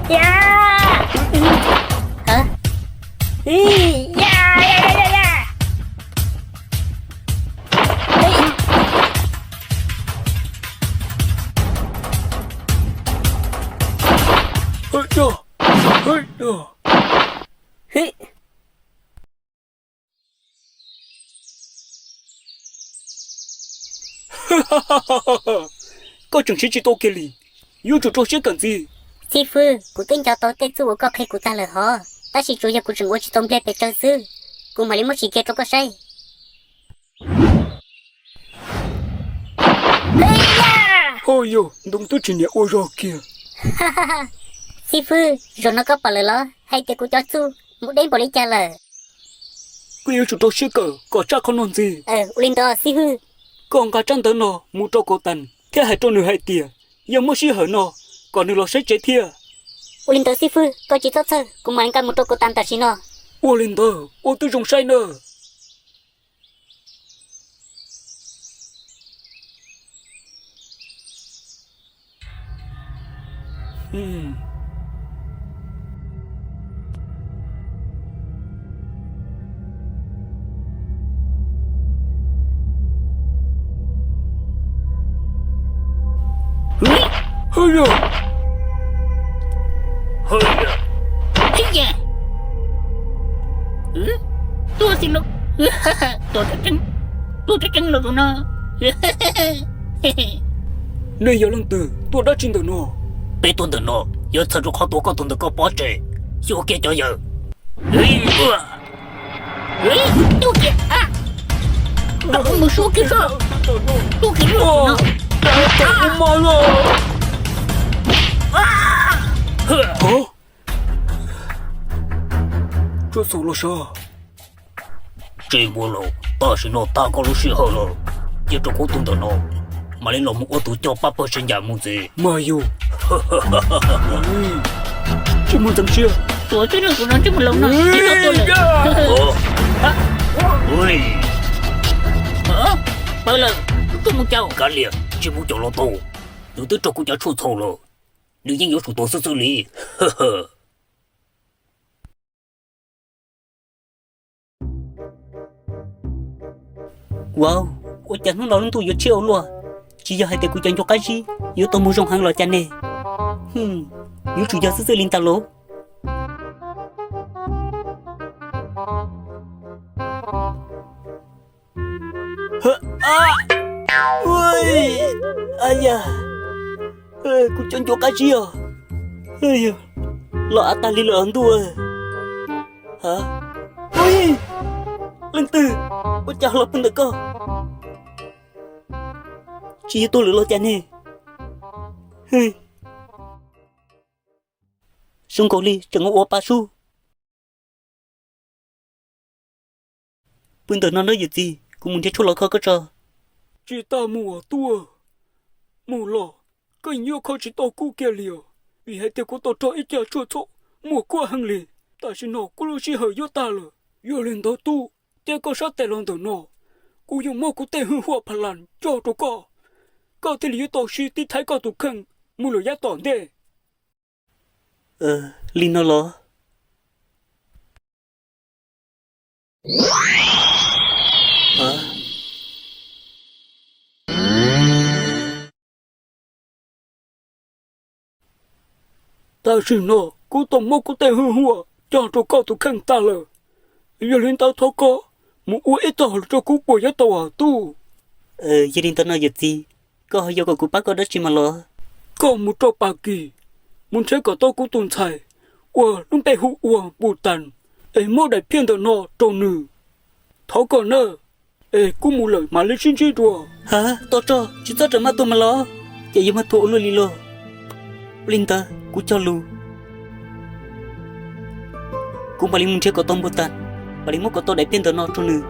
Ya! Hab? Ya, ya, ya, ya, ya! Koj tseem siv tsis tau kiag li, yuav tsum rau siab kawm ntxiv. Xib fwb, kuv twb nco tau tej txuj uas koj qhia kuv tag lawm hov, tab sis tsuas yog kuv tseem ua tsis tau npliag pes tsawg xwb. Kuv mam li muab sim kiag rau koj saib. Ho yog ntoo twb tsis niam ua zog kiag. Xib fwb, zaum no koj pom lawm los hais tias kuv cov txuj mus deb npaum li cas lawm? Koj yuav tsum rau siab kawm kom tshaj qhov no ntxiv. Ua li ntawd xib fwb. Koj nqa tsab ntawv no mus rau Kaus Tas thiab hais rau nws hais tias yog muaj sij hawm no kom nws los saib tsev thiab. Ua li ntawd xib fwb, koj tsis txhob txhawj, kuv mam li nqa mus rau Kaus Tas tam sim no. Ua li ntawd ua twb zoo saib na. Tuaj xwb los, tuaj tseeb, tuaj tseeb los no. Nej yog leej twg tuaj dab tsi ntawm no? Peb tuaj ntawm no yuav txhawj rau qhov tua koj tus ntawm koj pov tseg, xyuas kiag cov yawg. Tuaj kiag, mus suab kiag koj, tuaj kiag no. Tsuas xaus los sav. Tsis ua los, tam sim no tag koj lub sij hawm lawm. Cia rau kuv tus ntawm no, mam li los mus ua tus coj pab pawg sib ncaim mus ntxiv. Mas yus, tsis muaj ntxeev siab. Tuam tseeb no kuv no tsis mus laus no, tsis tau tuaj lawm. Pawg lawm, tuaj mus caum. Kav liam, tsis mus caum los tau. Nws twb raug kuv cov tshuaj txhaum lawm, nws yeej yuav tsum tuag xwb xwb li. Wow, ua cas hnub no lub ntuj yuav tshiab ua luaj. Tsis yog hais tias kuv cov ncua qab zib yuav tau mus zoo heev los cas ne? Yuav tsum yog xwb xwb li ntag lauj. Ua, kuv cov ncua qab zib os, los av tag li lawm ntuj. Leej twg, ua cas los pw ntawm koj? Tsis yog tuag lawm los cas ne? Zoo nkaus li tseem ua ua pa sub. Pw ntawm no nawb yawm txiv, kuv mus nrhiav tshuaj los kho koj tso. Tsis tas mus tuaj, mus los koj yeej yuav kho tsis tau kuv kiag li os, vim hais tias kuv tau raug ib co tshuaj txhaum muaj kuab heev li. Tam sim no kuv lub sij hawm yuav tag lawm, yog li ntawd tub, cia koj sab tes los ntawm no, kuv yuav muab kuv tej hwj huam pha las coj rau koj, koj thiaj li yuav tau siv tiv thaiv koj tus kheej mus lawm yav tom ntej. Li no los? Tam sim no kuv tau muab kuv tej hwj huam coj rau koj tus kheej tag lawm, yog li ntawd thov koj mus ua ib tog rau kuv puas yuav tau os tub? Yog li ntawd no yawm txiv, koj ho yuav kom kuv pab koj dab tsi mas los? Koj mus rau Pas Kis, mus nrhiav kom tau kuv tus ntxhais uas lub npe hu ua Npus Tas, es muab daim phiaj ntawm no rau nws. Thov koj nawb, es kuv mus lawm mam li sib ntsib dua. Ha, Toj Roj, tsis txhob rawm maj tuag mas los, ces yuav mag tuag ua luaj li los. Ua li ntawd kuv cog lus, kuv mam li mus nrhiav kom tau Npus Tas, mam li muab kom tau daim phiaj ntawm no rau nws.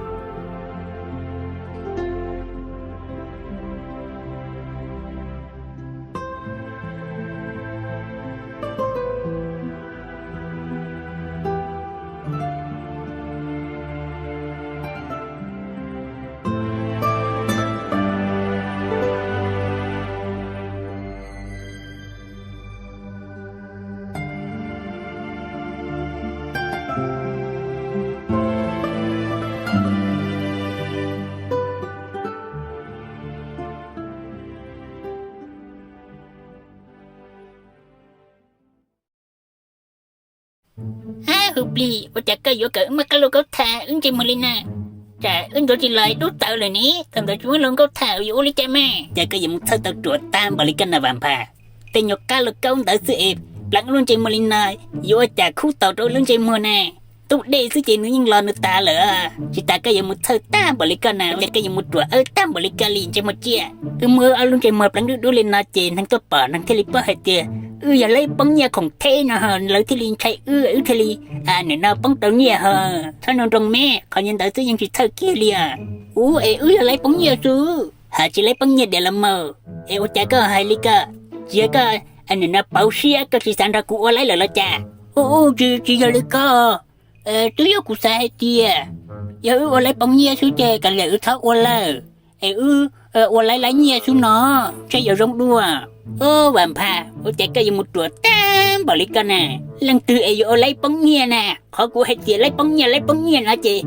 Plig, ua cas koj yuav kom wb muaj qab lug nkauj tham wb ntsej muag li na? Tsam wb ntsuav tsis los dub tawv lawm ne, thaum ntawd tsis muaj lug nkauj tham yuav ua li cas mas? Cas koj yuav mus txhawj tau ruam tag npaum li koj na Vam Phaj? Tej nyuag qab lug nkauj ntawd xwb es pleev lub ntsej muag li no, yuav ua cas khub tau rau lub ntsej muag na? Ntub dej xwb ces nws yeej los nws tas lawm. Tsis tas koj yuav mus txhawj tag npaum li koj na, ua cas koj yuav mus ruam wb tag npaum li koj li ntsej muag tsiaj? Wb muab wb ob lub ntsej muag pleev dub dub li no ces neeg tuaj pom neeg thiaj li paub hais tias wb yog laib poob nyiaj khoom theb no, lawv thiaj li ntshai wb, wb thiaj li nim no poob rau nyiaj ho. Txhob nroo nroo me, qhov ntawd xwb yeej tsis txhawj kiag li os. Ub, es wb yog laib poob nyiaj xwb, hais tsis laib poob nyiaj diam los mas. Es ua cas koj hais li ko? Tsis yog koj nim no pauv siab koj tsis xav nrog kuv ua laib lawm los cas? Ub ub, tsis, tsis yog li ko. Twb yog kuv xav hais tias yog wb ua laib poob nyiaj xwb ces kav liam wb txhob ua lawm, es wb ua laib laib nyiaj xwb no, ntshe yuav zoo dua. Ub, Vam Phaj, ua cas koj yuav mus ruam tag npaum li koj na? Leej twg es yuav ua laib poob nyiaj na? Qhov kuv hais tias laib poob nyiaj laib poob nyiaj no ces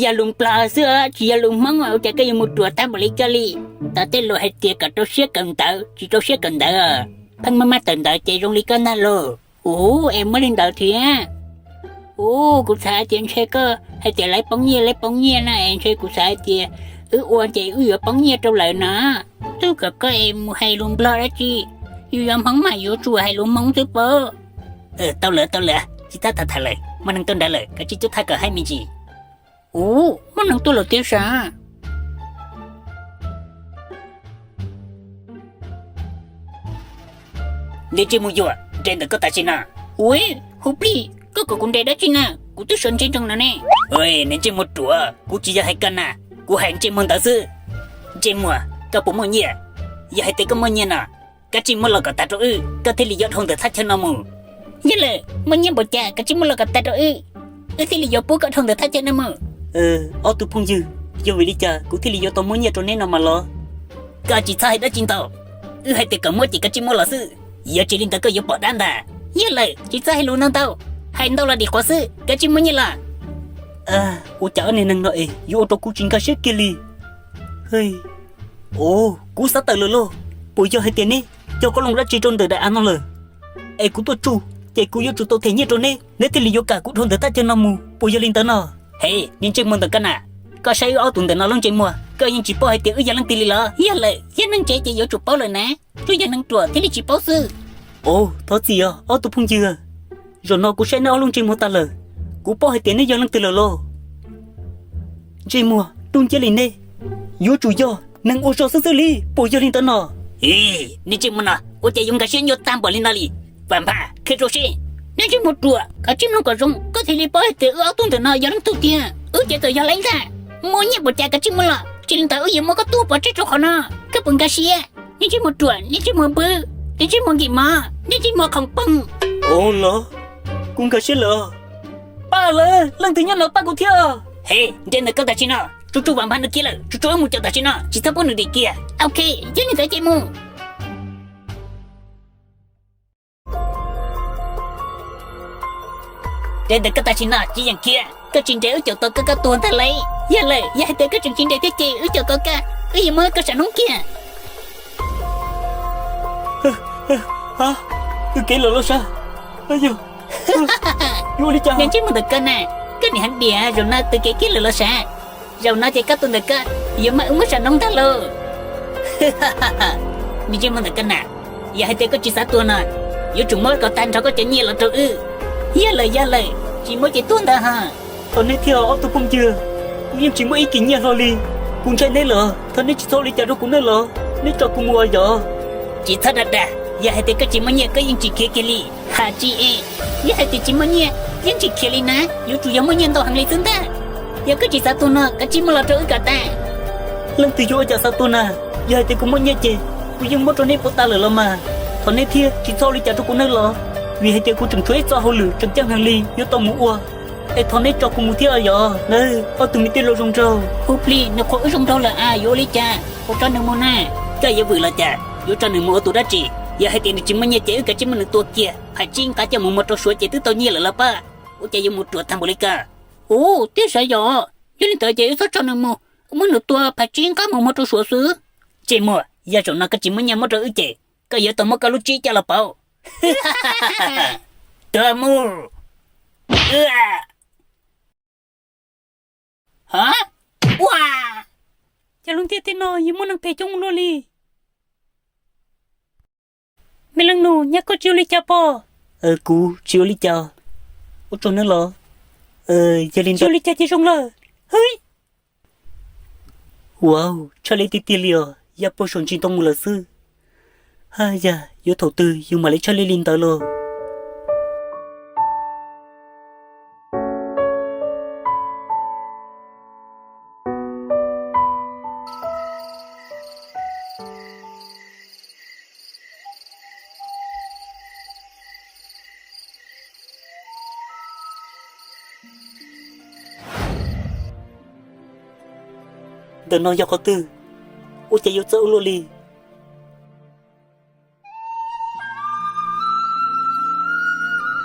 yog lus Nplog xwb, tsis yog lus Hmoob, ua cas koj yuav mus ruam tag npaum li koj li? Tau tej lus hais tias kom rau siab kawm ntawv, tsis rau siab kawm ntawv, pheej maj maj tawm ntawv ces zoo li koj ntag lauj. Ub, es muaj li ntawd thiab? Ub, kuv xav hais tias ntshe koj hais tias laib poob nyiaj laib poob nyiaj na es ntshe kuv xav hais tias wb ua ces wb yuav poob nyiaj rau lawv no. Twb kom koj es mus hais lus Nplog dab tsi, yus yog Hmoob mas yuav tsum hais lus Hmoob xwb pob. Tau lawm tau lawm, tsis txhob tham lawm, muaj neeg tuaj nrad lawm, kav tsij cub thaj kom haib me ntsis. Ub, muaj neeg tuaj lawm tiag sav. Niag ntsej muag yuam, nres ntawm koj tam sim no. Ua, Hu Plig, koj kom kuv nres dab tsi na? Kuv twb sawv ntsej nroos no ne. Niag ntsej muag ruam, kuv tsis yog hais koj na, kuv hais ntsej muag ntawd xwb. Ntsej muag, koj puas muaj nyiaj? Yog hais tias koj muaj nyiaj no, kav tsij muab los kom tas rau wb, koj thiaj li yuav dhau ntawm thaj chaw no mus. Yog lawm, muaj nyiaj npaum cas kav tsij muab los kom tas rau wb, wb thiaj li yuav pub koj dhau ntawm thaj chaw no mus. Ob tug phooj ywg, yog vim li cas kuv thiaj li yuav tau muab nyiaj rau neb no mas los? Koj tsis txhob hais dab tsi ntau, wb hais tias kom muab ces kav tsij muab los xwb, yog tsis li ntawd koj yuav pom dab ntag. Yog lawm, tsis txhob hais lus ntau ntau, hais ntau los dim quav xwb, kav tsij muab nyiaj los. Ua cas ob niag neeg no es yuav ua rau kuv tsis nkag siab kiag li. Os, kuv xav tawm lawm lauj. Puas yog hais tias neb cog qoob loo dab tsi rau ntawm daim av no lawm, es kuv tuaj tsuj ces kuv yuav tsum tau them nyiaj rau neb, neb thiaj li yuav kam kuv dhau ntawm thaj chaw no mus, puas yog li ntawd no? He, niag ntsej muag ntawm koj na, koj saib wb ob tug ntawm no lub ntsej muag koj yeej tsis paub hais tias wb yog leej twg li los? Yog lawm, yog neeg tsev ces yuav tsum paub lawm na, tsuas yog neeg ruam thiaj li tsis paub xwb. Os, thov txim os ob tug phooj ywg, zaum no kuv saib neb ob lub ntsej muag tag lawm, kuv paub hais tias neb yog leej twg lawm lauj. Ntsej muag dub nciab li neb, yuav tsum yog neeg ua zog xwb xwb li, puas yog li ntawd no? Niag ntsej muag no ua cas yuav nkag siab nyuaj tag npaum li no li? Vam Phaj, qhia rau seb. Niag ntsej muag ruam, kav tsij mloog kom zoo, koj thiaj li paub hais tias wb ob tug ntawm no yog leej twg tiag. Wb ces txawm yog laib ntag, muaj nyiaj npaum cas kav tsij muab los, tsis li ntawd wb yuav muab koj tua pov tseg rau qhov no. Koj puas nkag siab? Niag ntsej muag ruam, niag ntsej muag npwb, niag ntsej muag nkim mov, niag ntsej muag khoom poog. Os los, kuv nkag siab lawm. Pab lawm, leej twg nyob no pab kuv thiab. He, nres ntawm koj tam sim no, tsuj tsuj Vam Phaj no kiag lawm, tsuj tsuj wb mus caum tam sim no, tsis txhob pub nws dim kiag. Ok, yog li ntawd ces mus. Nres ntawm koj tam sim no, tsis yeem khiav, koj tsis nres wb caum tau koj, koj tuag ntag lauj. Yog lawm, yog hais tias koj tseem tsis nres thiab ces wb caum tau koj, wb yuav muab koj sam noob kiag. Twb kev lawm los sav. Niag ntsej muag ntawm koj na, koj nim heev diam, zaum no twb kev kiag lawm los sav. Zaum no ces koj tus ntawm koj yuav mag wb muab sam noob ntag lauj. Niag ntsej muag ntawm koj na, yog hais tias koj tsis xav tuag no, yuav tsum muab kom tag nrho koj cov nyiaj los rau wb. Yog lawm, yog lawm, tsis muab ces tuag ntawd ha. Thov neb thiab ob tug phooj ywg, kuv yeej tsis muaj ib kis nyiaj hlo li. Kuv ntshai neb lawm, thov neb tsis txhob ua li cas rau kuv nawb los, neb tso kuv mus os yom. Tsis txhob dag dag, yog hais tias koj tsis muaj nyiaj koj yeej tsis khiav kiag li. Ha tsis es, yog hais tias tsis muaj nyiaj yeej tsis khiav li na, yuav tsum yog muaj nyiaj ntau heev li xwb ntag. Yog koj tsis xav tuag no kav tsij muab los rau wb kom tag. Leej twg yuav ua cas xav tuag na, yog hais tias kuv muaj nyiaj ces kuv yeej muab rau neb puas tas lawm los mas. Thov neb thiab tsis txhob ua li cas rau kuv nawb los, vim hais tias kuv tseem tshuav ib txoj hauj lwm tseem ceeb heev li yuav tau mus ua, es thov neb tso kuv mus thiab yom. Nawb, ob tug me tij laug zoo nraug. Hu Plig, nws qhuas wb zoo nraug lawm as, yuav ua li cas, puas tso nws mus na? Koj yuav vwm los cas, yuav tso nws mus ua tus dab tsi? Yog hais tias nws tsis muaj nyiaj ces wb kav tsij muab nws tua kiag, phais tsib nqaj coj mus muag rau Suav ces twb tau nyiaj lawm los pab. Ua cas yuav mus ruam tag npaum li ko? Ub, twb xav yog, yog li ntawd ces wb txhob tso nws mus, wb muab nws tua phais tsib nqaj mus muag rau Suav xwb. Ntsej muag, yog zaum no koj tsis muab nyiaj muab rau wb ces koj yuav tau muab koj lub tsib coj los pauv. Tuag mus. Ha, ua, cas lub ntiaj teb no yuav muaj neeg phem coob ua luaj li? Me leej nus, nyab koj tsis ua li cas pob? Kuv tsis ua li cas. Ua tsaug nawb los. Yog li ntawd ua li cas ces zoo lawm. Hwb. Wow, tshaj lij tiag tiag li os, ya puag saum ntsis ntoo mus lawm xwb. Ha, yam yuav thaum twg yus mam li tshaj lij li ntawd los. Ntawm no yog qhov twg? Ua cas yuav txawv ua luaj li?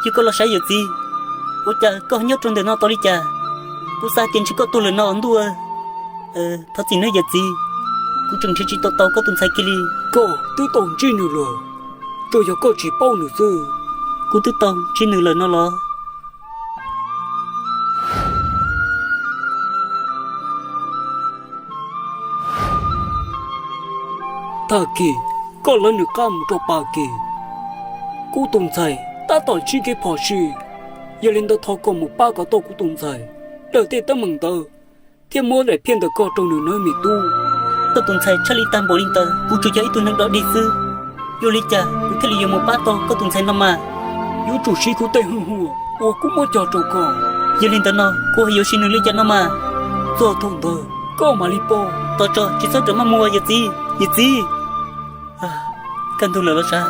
Yog koj los saib yawm txiv, ua cas koj nyob rau ntawm no tau li cas? Kuv xav tias ntshe koj tuag lawm no ntuj. Thov txim nawb yawm txiv, kuv tseem nrhiav tsis tau tau koj tus ntxhais kiag li. Koj twb tau ntsib nws lawm, tsuas yog koj tsis paub nws xwb. Kuv twb tau ntsib nws lawm no los? Tag kis koj lawv nws qab mus rau pas kis. Kuv tus ntxhais tab tom ntsib kev phom sij, yog li ntawd thov koj mus pab kom tau kuv tus ntxhais daws tej teeb meem ntawd thiab muab daim phiaj ntawm koj rau nws nawb me tub. Koj tus ntxhais tshaj li tag npaum li ntawd, kuv tsuas yog ib tug neeg dog dig xwb. Yog li cas kuv thiaj li yuav mus pab tau koj tus ntxhais no mas? Yuav tsum siv kuv tej hwj huam uas kuv muab cog rau koj. Yog li ntawd no kuv ho yuav siv nws li cas no mas? Txog thaum ntawd koj mam li paub. Tos tso, tsis txhob rawm maj mus yawm txiv, yawm txiv. Kaj ntug lawm los sav,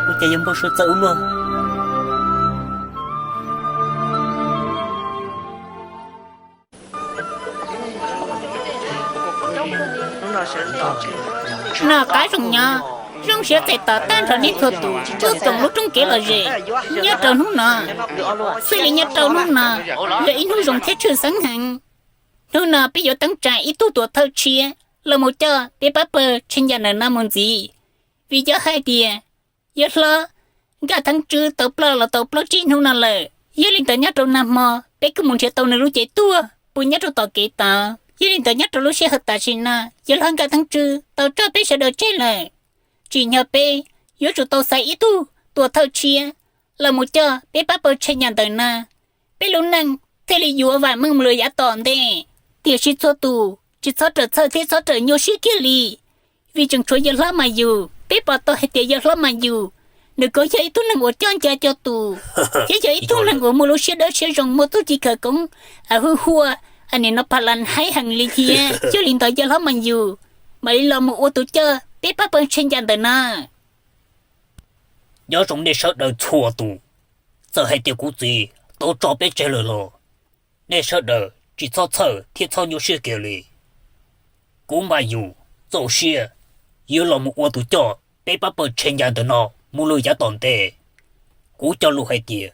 ua cas yuav npau suav txawv ua luaj. Noj qab zoo nyob, zoo siab txais tos tag nrho nej txhua tus tuaj koom lub rooj kev lom zem nyob rau hnub no. Xws li nyob rau hnub no yog ib hnub zoo thiab tshwj xeeb heev. Hnub no peb yuav teeb tsa ib tug tuam thawj tshiab los mus coj peb pab pawg Tsheej Yaj ntawm no mus ntxiv, vim yog hais tias yawg hlob Nkaj Theeb Tswb tau ploj los tau plaub tsib hnub no lawm. Yog li ntawd nyob rau nag hmo peb kuj mus nrhiav tau nws lub cev tuag puag nyob rau tom kev tod. Yog li ntawd nyob rau lub sij hawm tam sim no yawg hlob Nkaj Theeb Tswb tau tso peb sawv daws tseg lawm. Tsim nyog peb yuav tsum tau xaiv ib tug tuam thawj tshiab los mus coj peb pab pawg Tsheej Yaj ntawm no, peb lub neej thiaj li yuav vam meej mus lawm yav tom ntej. Tiam sis txhua tus tsis txhob rawm txhawj thiab txhob rawm nyuaj siab kiag li, vim tseem tshuav yawg hlob Mas Yus. Peb pom tau hais tias yawg hlob Mas Yus nws kuj yog ib tug neeg uas coj ncaj coj tus, thiab yog ib tug neeg uas muaj lub siab dawb siab zoo, muaj txuj ci khawv koob, hwj huaj, nim no pha la haib heev li thiab. Yog li ntawd yawg hlob Mas Yus mam li los mus ua tus coj peb pab pawg Tsheej Yaj ntawm no. Nyob zoo nej sawv daws txhua tus, txawm hais tias kuv txiv tau tso peb tseg lawm los nej sawv daws tsis txhob txhawj thiab txhob nyuaj siab kiag li. Kuv Mas Yus txaus siab yuav los mus ua tus coj peb pab pawg Tsheej Yaj ntawm no mus lawm yav tom ntej. Kuv cog lus hais tias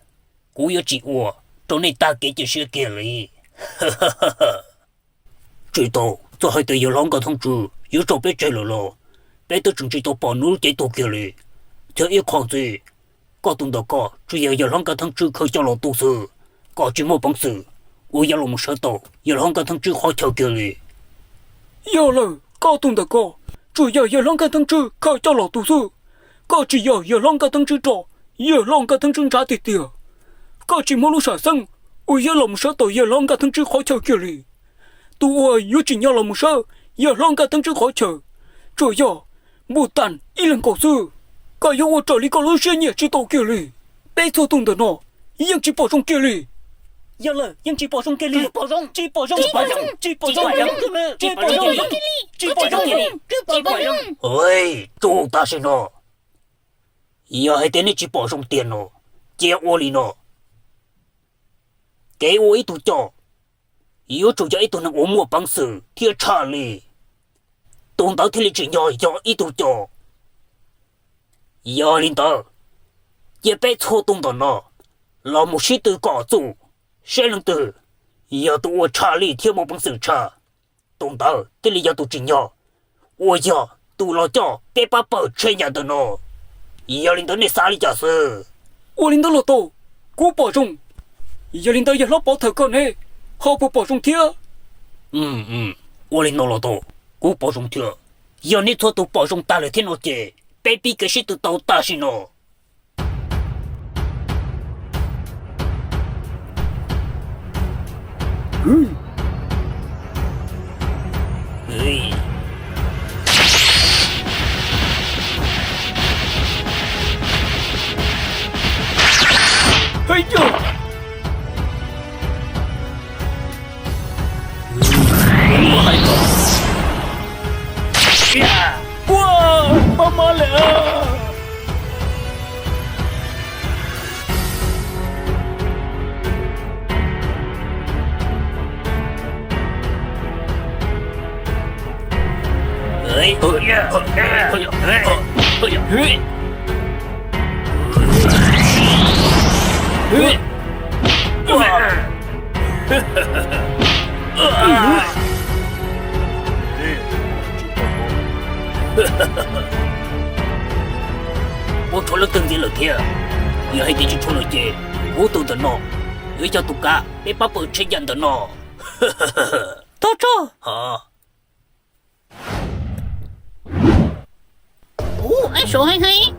kuv yuav tsis ua rau nej tag kev cia siab kiag li. Tsis tau, txawm hais tias yawg hlob Nkaj Theeb Tswb yuav tso peb tseg lawm los peb twb tseem tsis tau pom nws lub cev tuag kiag li. Thiab ib qho ntxiv, koj tus ntawm koj tsuas yog yawg hlob Nkaj Theeb Tswb khaws coj los tu xwb, koj tsis muaj peev xwm uas yuav los mus sawv tau yawg hlob Nkaj Theeb Tswb qhov chaw kiag li. Yog lawm, koj tus ntawm koj tsuas yog yawg hlob Nkaj Theeb Tswb khaws coj los tu xwb, koj tsis yog yawg hlob Nkaj Theeb Tswb rau, yawg hlob Nkaj Theeb Tswb ntshai tiag tiag. Koj tsis muaj lub sam xeeb uas yuav los mus sawv tau yawg hlob Nkaj Theeb Tswb qhov chaw kiag li. Tus uas yuav tsim nyog los mus sawv yawg hlob Nkaj Theeb Tswb qhov chaw tsuas yog Npuj Tag ib leeg nkaus xwb. Koj yuav ua raws li koj lub siab nyiam tsis tau kiag li. Peb txhua tus ntawm no yeej tsis pom zoo kiag li. Yog lawm, yeej tsis pom zoo kiag li. Tsis pom zoo, tsis pom zoo, tsis pom zoo, tsis pom zoo, tsis pom zoo, tsis pom zoo, tsis pom zoo. Tam sim no, yog hais tias nej tsis pom zoo tiag no, cia ua li no. Kev ua ib tug coj yuav tsum yog ib tug neeg uas muaj peev xwm thiab tshaj lij, tus ntawd thiaj li tsim nyog yog ib tug coj. Yog li ntawd, cia peb txhua tus ntawm no los mus sib tw kom txuj, seb leej twg yog tus uas tshaj lij thiab muaj peev xwm tshaj, tus ntawd thiaj li yog tus tsim nyog uas yog tus los coj peb pab pawg Tsheej Yaj ntawm no. Yog li ntawd nej xav li cas xwb? Ua li ntawd los tau, kuv pom zoo. Yog li ntawd yawg hlob pov thawm koj ne, ho puas pom zoo thiab? Ua li no los tau, kuv pom zoo thiab. Yog nej txhua tus pom zoo tag lawm thiab no ces peb pib kev sib tw tau tam sim no. Ua, pab mab lawm. Puab tshuav leej twg ntxiv lawm thiab? Yog hais tias tsis tshuav lawm ces kuv tus ntawm no yuav yog tus kav peb pab pawg tsheb yam ntawm no. Tog tso. Ub, ab, saud heev heev.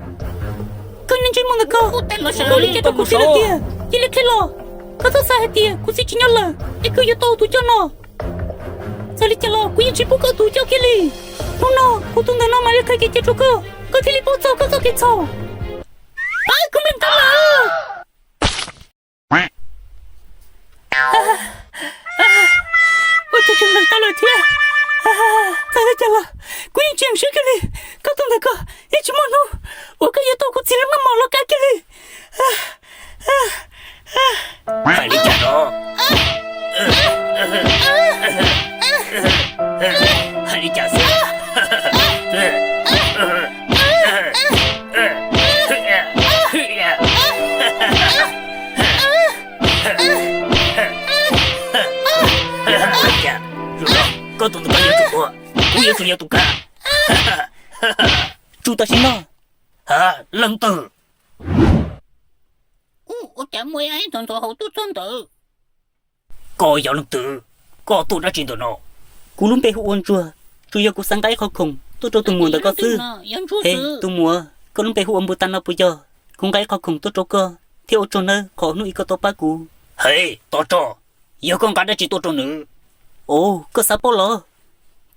Koj niag ntsej muag ntawd koj, koj ua li cas rau kuv txiv lawm tiag? Cia li qhia los. Koj txhob xav hais tias kuv txiv tsis nyob lawm es koj yuav tau tus coj no. Txawm li cas los kuv yeej tsis pub koj tus coj kiag li. Hnub no kuv tus ntawm no mam li qhia kev cai rau koj, koj thiaj li paub txog koj txoj kev txhaum. Ab, koj nplees tau lawm. Ua cas tseem nplees tau lawm thiab? Txawm li cas los kuv yeej tsis swb kiag li. Koj tus ntawm koj yeej tsis muaj hnub uas koj yuav tau kuv txiv lub noj mov los kav kiag li. Hais li cas no? Hais li cas xwb? Koj tus ntawm koj yuav tsum ua, kuv yuav tsum yog tus kav. Tsum tam sim no. Ha, leej twg? Ua cas muaj ib tug ntxhov hauv tuaj txog ntawd. Koj yog leej twg? Koj tuaj dab tsi ntawm no? Kuv lub npe hu ua Ntsuag, tsuas yog kuv xav nqa ib qho khoom tuaj rau tus muam ntawm koj xwb. He, tus muam, koj lub npe hu ua Npus Tas no puas yog? Kuv nqa ib qho khoom tuaj rau koj thiab ua tsaug nawb qhov hnub ib koj tau pab kuv. He, Tog Rog, yog koj nqa dab tsi tuaj rau nws? Ov, koj xav paub los?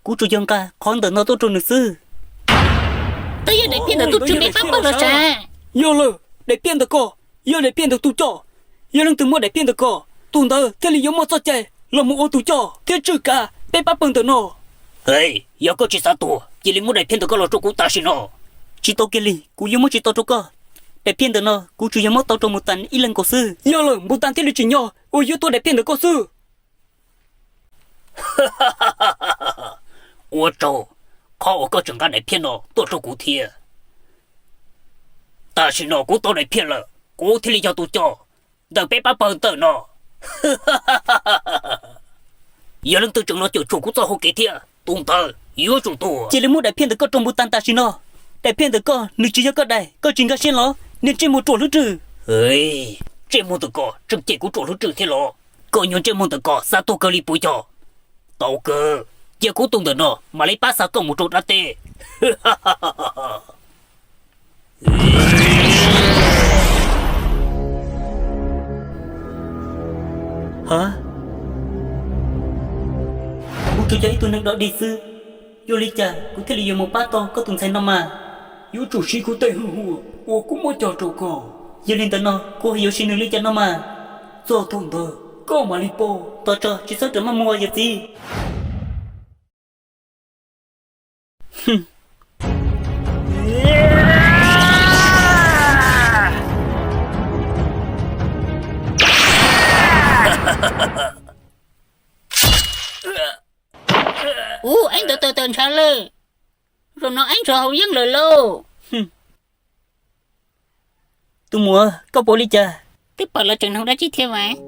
Kuv tsuas yog nqa qhov ntawm no tuaj rau nws xwb. Twb yog daim phiaj ntawm tus tswv peb pab pawg los sav. Yog lawm, daim phiaj ntawm ko yog daim phiaj ntawm tus coj. Yog leej twg muaj daim phiaj ntawm ko, tus ntawd thiaj li yuav muaj txoj cai los mus ua tus coj thiab tswj kav peb pab pawg ntawm no. He, yog koj tsis xav tuag, cia li muab daim phiaj ntawm koj los rau kuv tam sim no. Tsis tau kiag li, kuv yuav muab tsis tau rau koj. Daim phiaj ntawm no kuv tsuas yog muab tau rau Npus Tas ib leeg nkaus xwb. Yog lawm, Npus Tas thiaj li tsim nyog uas yuav tua daim phiaj ntawm koj xwb. Ua tsaug qhov uas koj tseem nqa daim phiaj no tuaj rau kuv thiab. Tam sim no kuv tau daim phiaj lawm, kuv thiaj li yog tus coj ntawm peb pab pawg ntawm no. Yog leej twg tseem los cuam tshuam kuv txoj hau kev thiab, tus ntawd yuav tsum tuag. Cia li muab daim phiaj ntawm koj rau Npus Tas tam sim no. Daim phiaj ntawm koj nws tsis yog koj daim, koj tsis nkag siab los, niag ntsej muag ruam hlwb rwg. Ntsej muag ntawm koj tseem cem kuv ruam hlwb rwg thiab los? Koj nyuag ntsej muag ntawm koj xav tuag kawg li puas yog? Tau kawg, cia kuv tus ntawm no mam li pab xa koj mus rau dab teb. Ha, kuv tsuas yog ib tug neeg dog dig xwb, yog li cas kuv thiaj li yuav mus pab tau koj tus ntxhais no mas? Yuav tsum siv kuv tej hwj huam uas kuv muab cog rau koj. Yog li ntawd no kuv ho yuav siv nws li cas no mas? Txog thaum ntawd koj mam li paub. Tog Rog, tsis txhob rawm maj mus os yawm txiv. Ub, eeb ntawd tawm tawm ntshav lawm. Zaum no eeb ntshav haus yeeb lawm lauj. Tus muam, koj pom li cas? Twb pom lawv tseem hnoos dab tsi thiab mas.